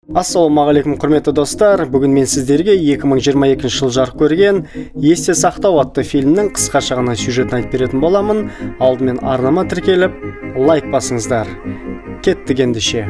Ассалаумағалейкум, құрметті достар. Бүгін мен сіздерге 2022 жыл жарық көрген «Есте сақтау» атты фильмнің қысқаша ғана сюжетін айтып беретін боламын. Алдымен арнама тіркеліп, лайк басыңыздар. Кеттік ендеше.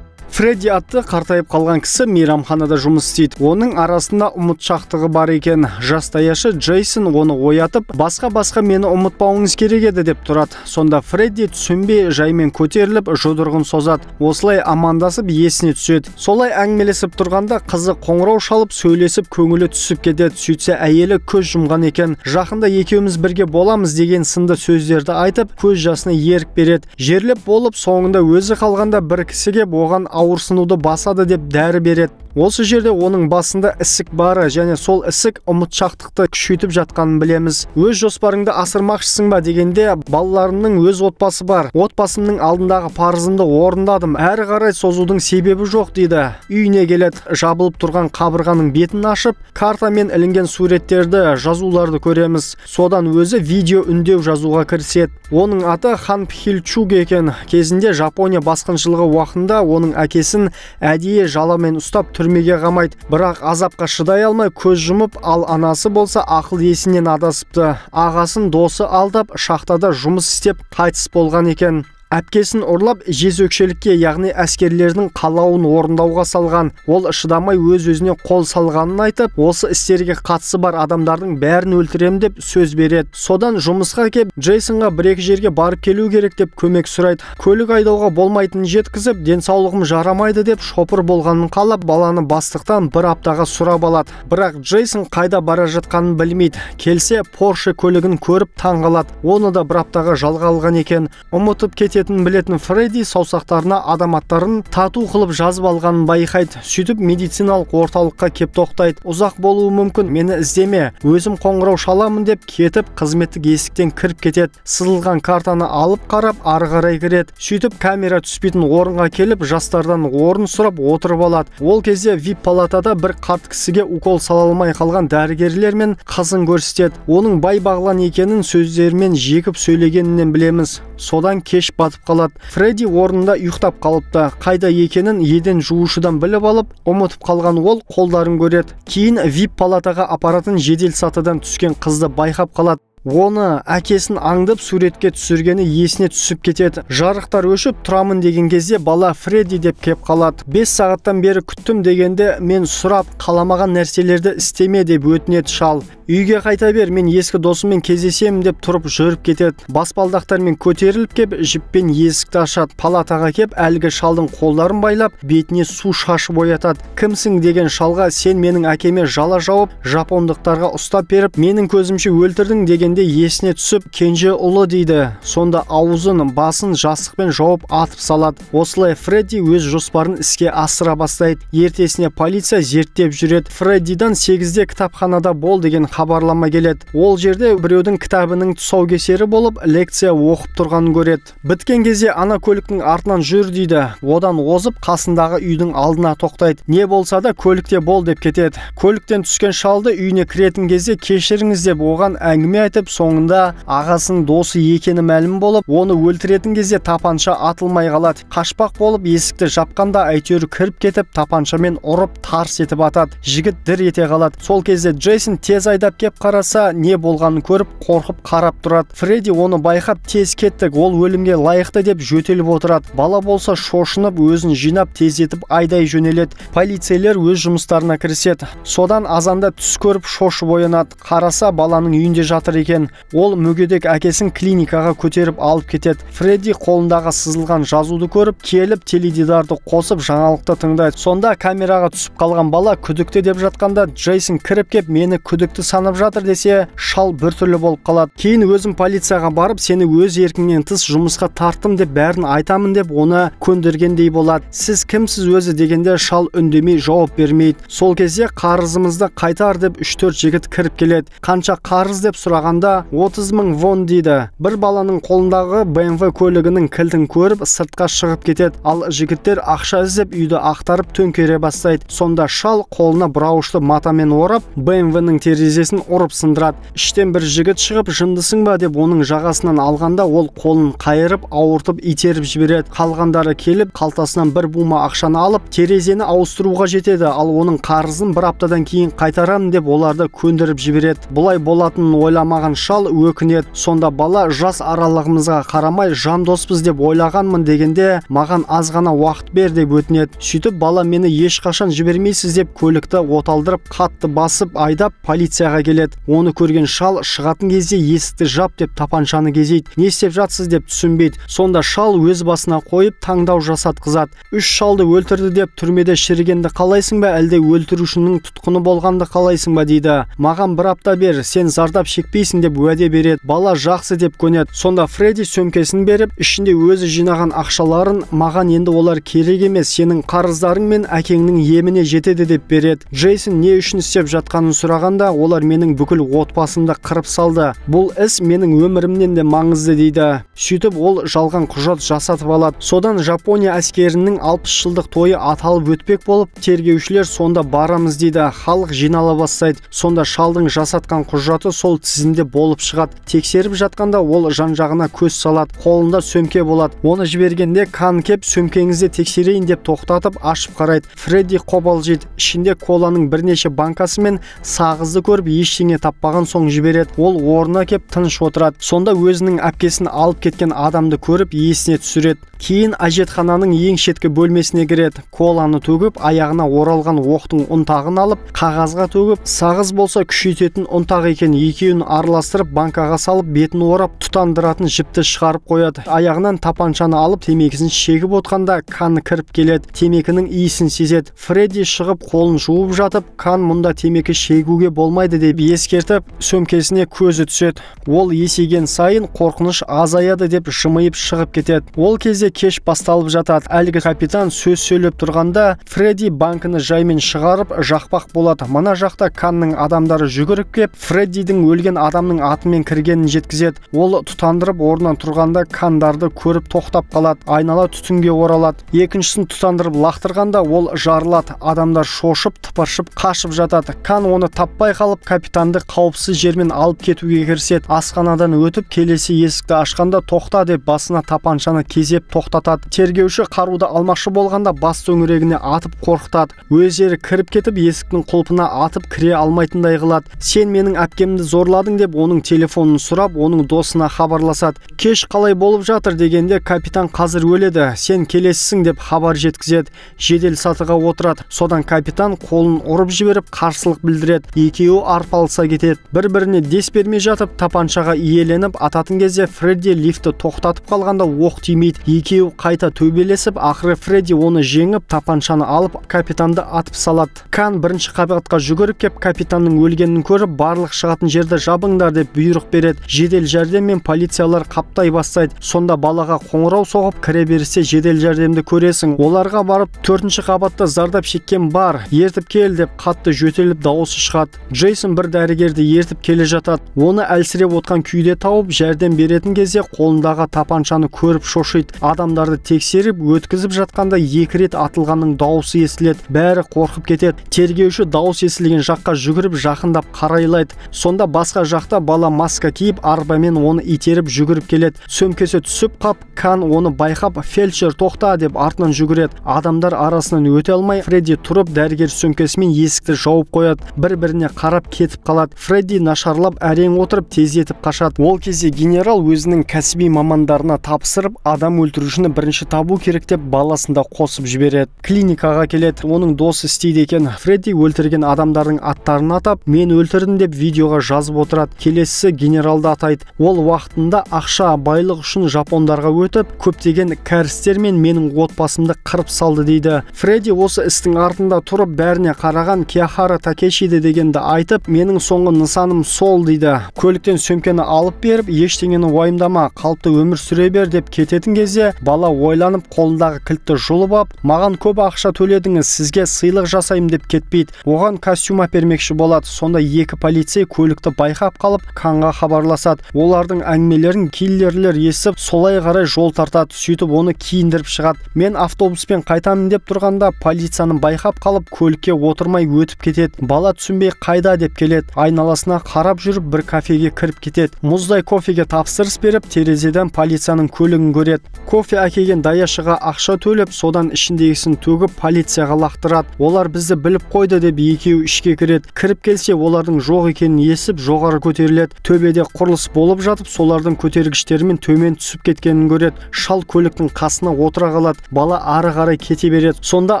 Фредди атты қартайып қалған кісі мейрамханада жұмыс істейді. Оның арасында ұмытшақтығы бар екен. Жас даяшы Джейсон оны оятып, басқа мені ұмытпауыңыз керек еді деп тұрады. Сонда Фредди түсінбей жаймен көтеріліп, жұдырығын созады. Осылай амандасып есіне түседі. Солай әңгімелесіп тұрғанда қызы қоңырау шалып, сөйлесіп көңілі түсіп кетеді. Сөйтсе әйелі көз жұмған екен. Жақында екеуміз бірге боламыз деген сынды сөздерді айтып, көз жасына ерік береді. Жерлеп болып, соңында өзі қалғанда бір кісі кеп оған ауырсынуды басады деп дәрі береді. Осы жерде оның басында ісік бары және сол ісік ұмытшақтықты күшейтіп жатқанын білеміз. Өз жоспарыңды асырмақшысың ба дегенде, балаларымның өз отбасы бар. Отбасымның алдындағы парызымды орындадым. Әрі қарай созудың себебі жоқ дейді. Үйіне келеді, жабылып тұрған қабырғаның бетін ашып, картамен ілінген суреттерді, жазуларды көреміз. Содан өзі видео үндеу жазуға кіріседі. Оның аты Хан Пхильчуг екен. Кезінде Жапония басқыншылығы уақытында оның әкесін әдейі жаламен ұстап түрмеге қамайды. Бірақ азапқа шыдай алмай көз жұмып, ал анасы болса ақыл есінен адасыпты. Ағасын досы алдап, шахтада жұмыс істеп қайтыс болған екен. Әпкесін ұрлап, жезөкшелікке, яғни әскерлердің қалауын орындауға салған. Ол шыдамай өз-өзіне қол салғанын айтып, осы істерге қатысы бар адамдардың бәрін өлтірем деп сөз береді. Содан жұмысқа кеп, Джейсонға бір-екі жерге барып келу керек деп көмек сұрайды. Көлік айдауға болмайтынын жеткізіп, денсаулығым жарамайды деп шопыр болғанын қалап, баланы бастықтан бір аптаға сұрап алады. Бірақ Джейсон қайда бара жатқанын білмейді. Келсе, Порше көлігін көріп таң қалады. Оны да бір аптаға жалға алған екен. Ұмытып кететін білетін Фредди саусақтарына адам аттарын тату қылып жазып алғанын байқайды. Сөйтіп медициналық орталыққа кеп тоқтайды. Ұзақ болуы мүмкін, мені іздеме, өзім қоңырау шаламын деп кетіп, қызметтік есіктен кіріп кетеді. Сызылған картаны алып қарап, ары қарай кіреді. Сөйтіп камера түспейтін орынға келіп, жастардан орын сұрап отырып алады. Ол кезде VIP палатада бір қарт кісіге укол сала алмай қалған дәрігерлер мен қызын көрсетеді. Оның бай бағлан екенін сөздерімен жекіп сөйлегенінен білеміз. Содан кеш батып қалады. Фредди орнында ұйықтап қалыпты. Қайда екенін еден жуушыдан біліп алып, ұмытып қалған ол қолдарын көреді. Кейін VIP палатаға апаратын жедел сатыдан түскен қызды байқап қалады. Оны әкесін аңдып суретке түсіргені есіне түсіп кетеді. Жарықтар өшіп тұрамын деген кезде бала Фредди деп кеп қалады. 5 сағаттан бері күттім дегенде мен сұрап қаламаған нәрселерді істеме деп өтінеді шал. Үйге қайта бер, мен ескі досыммен кездесемін деп тұрып жүріп кетеді. Баспалдақтармен көтеріліп кеп, жіппен есікті ашады. Палатаға кеп, әлгі шалдың қолдарын байлап, бетіне су шашып оятады. Кімсің деген шалға сен менің әкеме жала жауып, жапондықтарға ұстап беріп, менің көзімше өлтірдің дегенде есіне түсіп, кенже ұлы дейді. Сонда аузын, басын жастықпен жауып атып салады. Осылай Фредди өз жоспарын іске асыра бастайды. Ертесіне полиция зерттеп жүреді. Фреддидан 8-де кітапханада бол деген хабарлама келеді. Ол жерде біреудің кітабының тұсаукесері болып, лекция оқып тұрғанын көреді. Біткен кезде ана көліктің артынан жүр дейді. Одан озып қасындағы үйдің алдына тоқтайды. Не болса да көлікте бол деп кетеді. Көліктен түскен шалды үйіне кіретін кезде кешіріңіз деп оған әңгіме айтып, соңында ағасының досы екені мәлім болып, оны өлтіретін кезде тапанша атылмай қалады. Қашпақ болып есікті жапқанда әйтеуір кіріп кетіп, тапаншамен ұрып тарс етіп атады. Жігіт дір ете қалады. Сол кезде Джейсон тез айдап кеп қараса, не болғанын көріп, қорқып қарап тұрады. Фредди оны байқап, тез кеттік, ол өлімге лайықты деп жөтеліп отырады. Бала болса шошынып, өзін жинап тездетіп айдай жөнеледі. Полицейлер өз жұмыстарына кіріседі. Содан азанда түс көріп шошып оянады. Қараса, баланың үйінде жатыр екен. Ол мүгедек әкесін клиникаға көтеріп алып кетеді. Фредди қолындағы сызылған жазуды көріп, келіп теледидарды қосып жаңалықты тыңдайды. Сонда камераға түсіп қалған бала күдікті деп жатқанда Джейсон кіріп кеп, мені күдікті санап жатыр десе, шал біртүрлі болып қалады. Кейін өзім полицияға барып, сені өз еркіңнен тыс жұмысқа тарттым деп бәрін айтамын деп оны көндіргендей болады. Сіз кімсіз өзі дегенде шал үндемей жауап бермейді. Сол кезде қарызымызды қайтар деп 3-4 жігіт кіріп келеді. Қанша қарыз деп сұрағанда 30 мың вон дейді. Бір баланың қолындағы BMW көлігінің кілтін көріп сыртқа шығып кетеді. Ал жігіттер ақша іздеп үйді ақтарып төңкере бастайды. Сонда шал қолына бұрауышты матамен орап, BMW-ның терезесін терезесін ұрып сындырады. Іштен бір жігіт шығып, жындысың ба деп оның жағасынан алғанда ол қолын қайырып, ауыртып итеріп жібереді. Қалғандары келіп, қалтасынан бір бума ақшаны алып, терезені ауыстыруға жетеді, ал оның қарызын бір аптадан кейін қайтарамын деп оларды көндіріп жібереді. Бұлай болатынын ойламаған шал өкінеді. Сонда бала жас аралығымызға қарамай жан доспыз деп ойлағанмын дегенде, маған аз ғана уақыт бер деп өтінеді. Сөйтіп бала мені ешқашан жібермейсіз деп көлікті оталдырып, қатты басып айдап полицияға келеді. Оны көрген шал шығатын кезде есікті жап деп тапаншаны кезейді. Не істеп жатсыз деп түсінбейді. Сонда шал өз басына қойып таңдау жасатқызады. 3 шалды өлтірді деп түрмеде шірігенді қалайсың ба, әлде өлтірушінің тұтқыны болғанды қалайсың ба дейді. Маған бір апта бер, сен зардап шекпейсің деп уәде береді. Бала жақсы деп көнеді. Сонда Фредди сөмкесін беріп, ішінде өзі жинаған ақшаларын, маған енді олар керек емес, сенің қарыздарың мен әкеңнің еміне жетеді деп береді. Джейсон не үшін істеп жатқанын сұрағанда, олар менің бүкіл отбасымды қырып салды. Бұл іс менің өмірімнен де маңызды дейді. Сөйтіп ол жалған құжат жасатып алады. Содан Жапония әскерінің 60 жылдық тойы аталып өтпек болып, тергеушілер сонда барамыз дейді. Халық жинала бастайды. Сонда шалдың жасатқан құжаты сол тізімде болып шығады. Тексеріп жатқанда ол жан-жағына көз салады. Қолында сөмке болады. Оны жібергенде Кан кеп сөмкеңізді тексерейін деп тоқтатып ашып қарайды. Фредди қобалжиды. Ішінде коланың бірнеше банкасы мен сағызды көріп ештеңе таппаған соң жібереді. Ол орнына кеп тыныш отырады. Сонда өзінің әпкесін алып кеткен адамды көріп есіне түсіреді. Кейін әжетхананың ең шеткі бөлмесіне кіреді. Коланы төгіп, аяғына оралған оқтың ұнтағын алып, қағазға төгіп, сағыз болса күшейтетін ұнтақ екен, екеуін араластырып банкаға салып, бетін орап тұтандыратын жіпті шығарып қояды. Аяғынан тапаншаны алып, темекісін шегіп отқанда Кан кіріп келеді. Темекінің иісін сезеді. Фредди шығып қолын жуып жатып, Кан мұнда темекі шегуге болмайды деп ескертіп, сөмкесіне көзі түседі. Ол есейген сайын қорқыныш азаяды деп жымиып шығып кетеді. Ол кезде кеш басталып жатады. Әлгі капитан сөз сөйлеп тұрғанда Фредди банкіні жаймен шығарып жақпақ болады. Мына жақта Канның адамдары жүгіріп кеп, Фреддидің өлген адамның атымен кіргенін жеткізеді. Ол тұтандырып орнынан тұрғанда Кандарды көріп тоқтап қалады. Айнала түтінге оралады. Екіншісін тұтандырып лақтырғанда ол жарылады. Адамдар шошып, тыпыршып қашып жатады. Кан оны таппай қалып, капитанды қауіпсіз жермен алып кетуге кіріседі. Асханадан өтіп келесі есікті ашқанда тоқта деп басына тапаншаны кезеп тоқтатады. Тергеуші қаруды алмақшы болғанда бас төңірегіне атып қорқытады. Өздері кіріп кетіп есіктің құлпына атып кіре алмайтындай қылады. Сен менің әпкемді зорладың деп оның телефонын сұрап, оның досына хабарласады. Кеш қалай болып жатыр дегенде капитан қазір өледі, сен келесісің деп хабар жеткізеді. Жедел сатыға отырады. Содан капитан қолын ұрып жіберіп қарсылық білдіреді. Екеуі арпалыса кетеді. Бір-біріне дес бермей жатып тапаншаға иеленіп ататын кезде Фредди лифті тоқтатып қалғанда оқ тимейді. Екеуі қайта төбелесіп, ақыры Фредди оны жеңіп, тапаншаны алып, капитанды атып салады. Кан бірінші қабатқа жүгіріп кеп, капитанның өлгенін көріп, барлық шығатын жерді жабыңдар деп бұйрық береді. Жедел жәрдем мен полициялар қаптай бастайды. Сонда балаға қоңырау соғып, кіре берсе жедел жәрдемді көресің. Оларға барып, 4-ші қабатта зардап шеккен бар, ертіп кел деп қатты жөтеліп дауысы шығады. Джейсон бір дәрігерді ертіп келе жатады. Оны әлсіреп отқан күйде тауып, жәрдем беретін кезде қолындағы тапаншаны көріп шошиды. Адамдарды тексеріп өткізіп жатқанда 2 рет атылғанның дауысы естіледі. Бәрі қорқып кетеді. Тергеуші дауыс естілген жаққа жүгіріп жақындап қарайлайды. Сонда басқа жақта бала маска киіп арбамен оны итеріп жүгіріп келеді. Сөмкесі түсіп қап, Кан оны байқап, фельдшер тоқта деп артынан жүгіреді. Адамдар арасынан өте алмай Фредди тұрып дәрігер сөмкесімен есікті жауып қояды. Бір-біріне қарап кетіп қалады. Фредди нашарлап әрең отырып тездетіп қашады. Ол кезде генерал өзінің кәсіби мамандарына тапсырып, адам өлтірушіні бірінші табу керек деп баласын да қосып жібереді. Клиникаға келеді. Оның досы істейді екен. Фредди өлтірген адамдардың аттарын атап, мен өлтірдім деп видеоға жазып отырады. Келесісі генералды атайды. Ол уақытында ақша, байлық үшін жапондарға өтіп, көптеген кәрістер мен менің отбасымды қырып салды дейді. Фредди осы істің артында тұрып бәріне қараған Кияхара Такешиді дегенді айтып, менің соңғы нысаным сол дейді. Көліктен сөмкені алып беріп, ештеңені уайымдама, қалыпты өмір сүре бер деп кететін кезде бала ойланып қолындағы кілтті жұлып ап, маған көп ақша төледіңіз, сізге сыйлық жасаймын деп кетпейді. Оған костюм әпермекші болады. Сонда 2 полицей көлікті байқап қалып, Канға хабарласады. Олардың әңгімелерін киллерлер естіп, солай қарай жол тартады. Сөйтіп оны киіндіріп шығады. Мен автобуспен қайтамын деп тұрғанда полицияны байқап қалып, көлікке отырмай өтіп кетеді. Бала түсінбей қайда деп жөтеліп келеді. Айналасына қарап жүріп бір кафеге кіріп кетеді. Мұздай кофеге тапсырыс беріп, терезеден полицияның көлігін көреді. Кофе әкелген даяшыға ақша төлеп, содан ішіндегісін төгіп полицияға лақтырады. Олар бізді біліп қойды деп екеуі ішке кіреді. Кіріп келсе, олардың жоқ екенін естіп, жоғары көтеріледі. Төбеде құрылыс болып жатып, солардың көтергіштерімен төмен түсіп кеткенін көреді. Шал көліктің қасына отыра қалады. Бала ары қарай кете береді. Сонда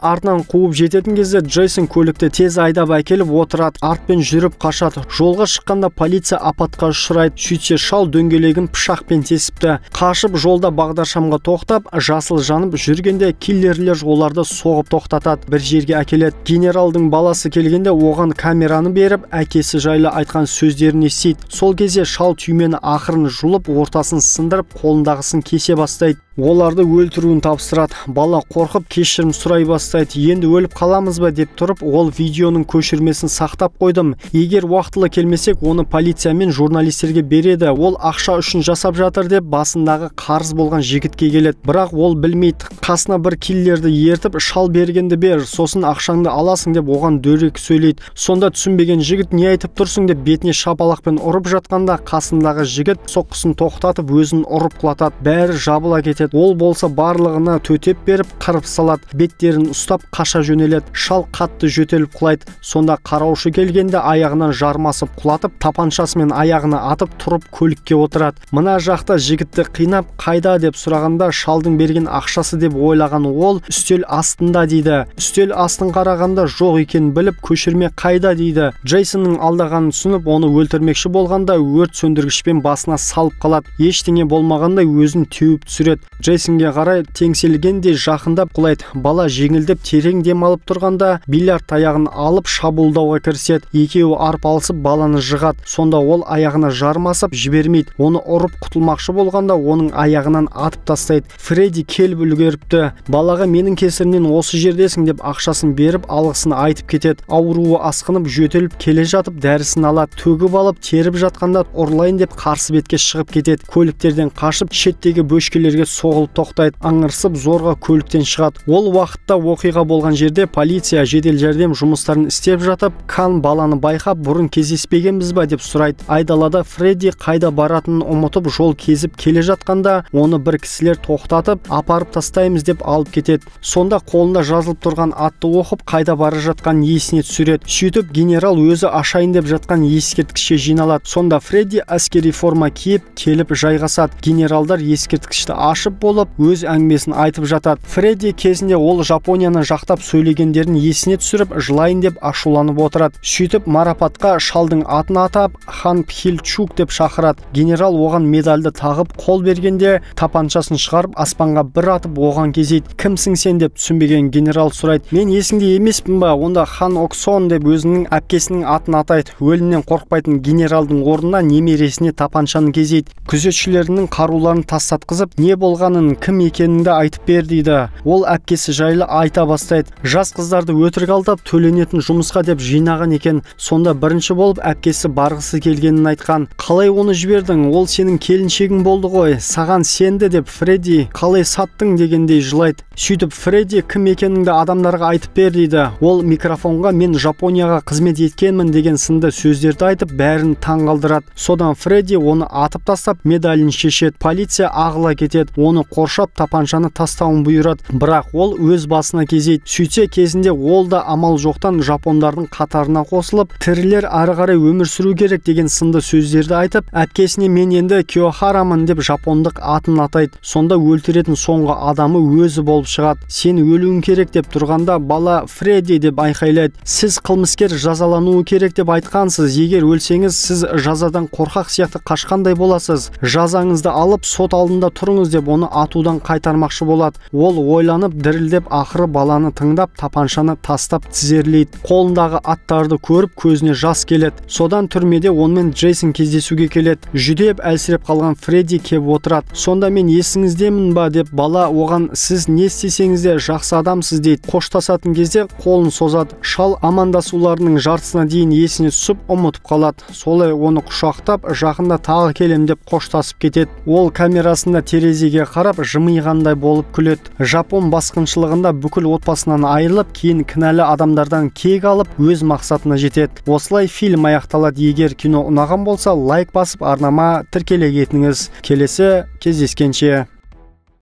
артынан қуып жететін кезде Джейсон көлікті тез айдап әкеліп отырады. Артпен жүріп қашады. Жолға шыққанда полиция апатқа ұшырайды. Сөйтсе шал дөңгелегін пышақпен тесіпті. Қашып жолда бағдаршамға тоқтап, жасыл жанып жүргенде киллерлер оларды соғып тоқтатады. Бір жерге әкеледі. Генералдың баласы келгенде оған камераны беріп, әкесі жайлы айтқан сөздерін естиді. Сол кезде шал түймені ақырын жұлып, ортасын сындырып, қолындағысын кесе бастайды. Оларды өлтіруін тапсырады. Бала қорқып кешірім сұрай бастайды. Енді өліп қаламыз ба деп тұрып, ол видеоның көшірмесін сақтап қойдым. Егер уақытылы келмесек, оны полиция мен журналистерге береді. Ол ақша үшін жасап жатыр деп басындағы қарыз болған жігітке келеді. Бірақ ол білмейді. Қасына бір киллерді ертіп, шал бергенді бер, сосын ақшаңды аласың деп оған дөрекі сөйлейді. Сонда түсінбеген жігіт не айтып тұрсың деп бетіне шапалақпен ұрып жатқанда қасындағы жігіт соққысын тоқтатып, өзін ұрып құлатады. Бәрі жабыла кетеді. Ол болса барлығына төтеп беріп, қырып салады. Беттерін ұстап қаша жөнеледі. Шал қатты жөтеліп құлайды. Сонда қараушы келгенде аяғынан жармасып құлатып, тапаншасымен аяғына атып тұрып көлікке отырады. Мына жақта жігітті қинап қайда деп сұрағанда шалдың берген ақшасы деп ойлаған ол үстел астында дейді. Үстел астын қарағанда жоқ екенін біліп, көшірме қайда дейді. Джейсонның алдағанын түсініп, оны өлтірмекші болғанда өрт сөндіргішпен басына салып қалады. Ештеңе болмағандай өзін теуіп түсіреді. Джейсонге қарай теңселгенде жақындап құлайды. Бала жеңілдеп терең дем алып тұрғанда бильярд таяғын алып шабуылдауға кіріседі. Екеуі арпалысып баланы жығады. Сонда ол аяғына жармасып жібермейді. Оны ұрып құтылмақшы болғанда оның аяғынан атып тастайды. Фредди келіп үлгеріпті. Балаға менің кесірімнен осы жердесің деп ақшасын беріп алғысын айтып кетеді. Ауруы асқынып жөтеліп келе жатып дәрісін алады. Төгіп алып теріп жатқанда ұрлайын деп қарсы бетке шығып кетеді. Көліктерден қашып шеттегі бөшкелерге соғылып тоқтайды. Аңырсып зорға көліктен шығады. Ол уақытта оқиға болған жерде полиция жедел жәрдем жұмыстарын істеп жатып, Кан баланы байқап, бұрын кездеспегенбіз ба деп сұрайды. Айдалада Фредди қайда баратынын ұмытып жол кезіп келе жатқанда оны бір кісілер тоқтатып, апарып тастаймыз деп алып кетеді. Сонда қолында жазылып тұрған атты оқып, қайда бара жатқанын есіне түсіреді. Сөйтіп генерал өзі ашайын деп жатқан ескерткішке жиналады. Сонда Фредди әскери форма киіп келіп жайғасады. Генералдар ескерткішті ашып болып өз әңгімесін айтып жатады. Фредди кезінде ол Жапонияны жақтап сөйлегендерін есіне түсіріп, жылайын деп ашуланып отырады. Сөйтіп марапатқа шалдың атын атап, Хан Пхильчук деп шақырады. Генерал оған медальді тағып қол бергенде тапаншасын шығарып аспанға бір атып оған кезейді. Кімсің сен деп түсінбеген генерал сұрайды. Мен есіңде емеспін ба? Онда Хан Оксон деп өзінің әпкесінің атын атайды. Өлімнен қорықпайтын генералдың орнына немересіне тапаншаны кезейді. Күзетшілерінің қаруларын тастатқызып, не болғанын, кім екеніңді айтып бер дейді. Ол әпкесі жайлы айта бастайды. Жас қыздарды өтірік алдап төленетін жұмысқа деп жинаған екен. Сонда бірінші болып әпкесі барғысы келгенін айтқан. Қалай оны жібердің? Ол сенің келіншегің болды ғой. Саған сенді деп Фредди қалай саттың дегендей жылайды. Сөйтіп Фредди кім екеніңді адамдарға айтып бер дейді. Ол микрофонға мен Жапонияға қызмет еткенмін деген сынды сөздерді айтып бәрін таң қалдырады. Содан Фредди оны атып тастап медалін шешеді. Полиция ағыла кетеді. Оны қоршап тапаншаны тастауын бұйырады. Бірақ ол өз басына кезейді. Сөйтсе кезінде ол да амал жоқтан жапондардың қатарына қосылып, тірілер ары қарай өмір сүру керек деген сынды сөздерді айтып, әпкесіне мен енді Киохарамын деп жапондық атын атайды. Сонда өлтіретін соңғы адамы өзі болып шығады. Сен өлуің керек деп тұрғанда бала Фредди деп айқайлайды. Сіз қылмыскер жазалануы керек деп айтқансыз. Егер өлсеңіз, сіз жазадан қорқақ сияқты қашқандай боласыз. Жазаңызды алып сот алдында тұрыңыз деп оны атудан қайтармақшы болады. Ол ойланып дірілдеп ақыры баланы тыңдап тапаншаны тастап тізерлейді. Қолындағы аттарды көріп көзіне жас келеді. Содан түрмеде онымен Джейсон кездесуге келеді. Жүдеп әлсіреп қалған Фредди кеп отырады. Сонда мен есіңіздемін ба деп бала оған сіз не істесеңіз де жақсы адамсыз дейді. Қоштасатын кезде қолын созады. Шал амандасуларының жартысына дейін есіне түсіп ұмытып қалады. Солай оны құшақтап жақында тағы келем деп қоштасып кетеді. Ол камерасында терезеге қарап жымиғандай болып күледі. Жапон басқыншылығында бүкіл отбасынан айырылып, кейін кінәлі адамдардан кек алып, өз мақсатына жетеді. Осылай фильм аяқталады. Егер кино ұнаған болса, лайк басып, арнама тіркеле кетіңіз. Келесі кездескенше.